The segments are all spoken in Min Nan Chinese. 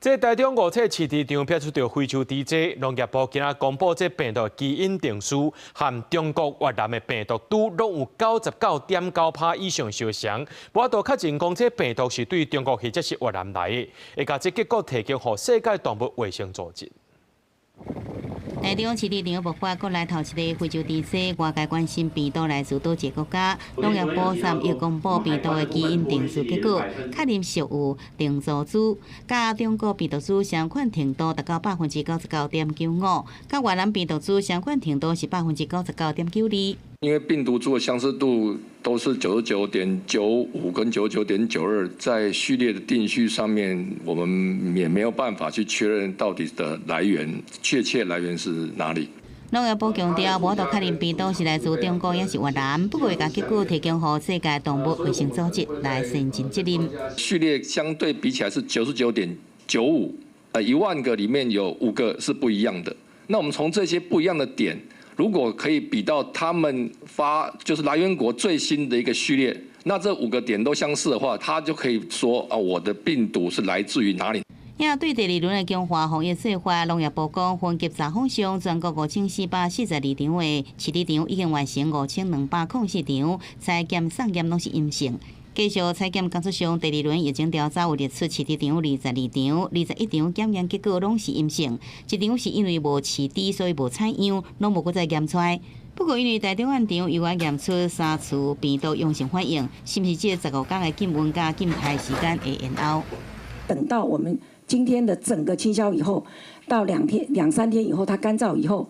這台中五冊飼豬場驗出著非洲豬災，農業部今仔公布這病毒基因定序，和中國越南的病毒株攏有99.9%以上相像，無法度確認講這病毒是對中國或者是越南來的，會共這結果提供予世界動物衛生組織。台中飼豬場爆發國內頭一例非洲豬災，外界關心病毒來自佗一個國家。農業部三日公布病毒的基因定序結果，確認屬有定株株，佮中國病毒株相款程度達到99.95%，佮越南病毒株相款程度是99.92%。因為病毒株的相似度都是99.95跟99.92，在序列的定序上面，我們也沒有辦法去確認到底的來源，確切來源是哪裡。農業部強調，無法度確認病毒是來自中國抑是越南，不過會共結果提供予世界動物衛生組織來善盡責任。序列相對比起來是99.95，1萬個裡面有5個是不一樣的。那我們從這些不一樣的點，如果可以比到他們發就是來源國最新的一個序列，那這五個點都相似的話，他就可以說啊，我的病毒是來自於哪裡？也對第二輪的強化防疫計劃，農業部講，分級十方向，全國5442場的飼豬場已經完成5204場採檢送檢攏是陰性。繼續採檢檢出上，第二輪疫情調查有列出飼豬場22場，21場檢驗結果攏是陰性，一場是因為無飼豬，所以無採樣，攏無閣再驗出來。不過因為台中案場猶原驗出三次病毒陽性反應，是毋是這15天的禁運佮禁刣時間會延後？等到我們今天的整個清消以後，到2天兩三天以後，它乾燥以後，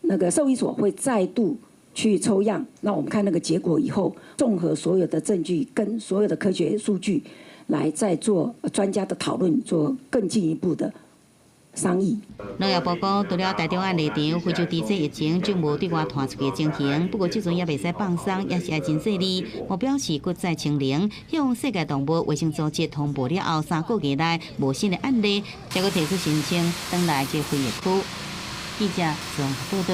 那個獸醫所會再度去抽樣，那我們看那個結果以後，綜合所有的證據跟所有的科學數據，來再做專家的討論，做更進一步的商議。農業部講，除了台中案例場非洲豬瘟疫情就無對外傳出去的情形，不過這陣也袂使放鬆，也是愛真細膩。目標是閣再清零，向世界動物衛生組織通報了後，3個月內無新的案例，才閣提出申請，轉來這防疫區。記者綜合報道。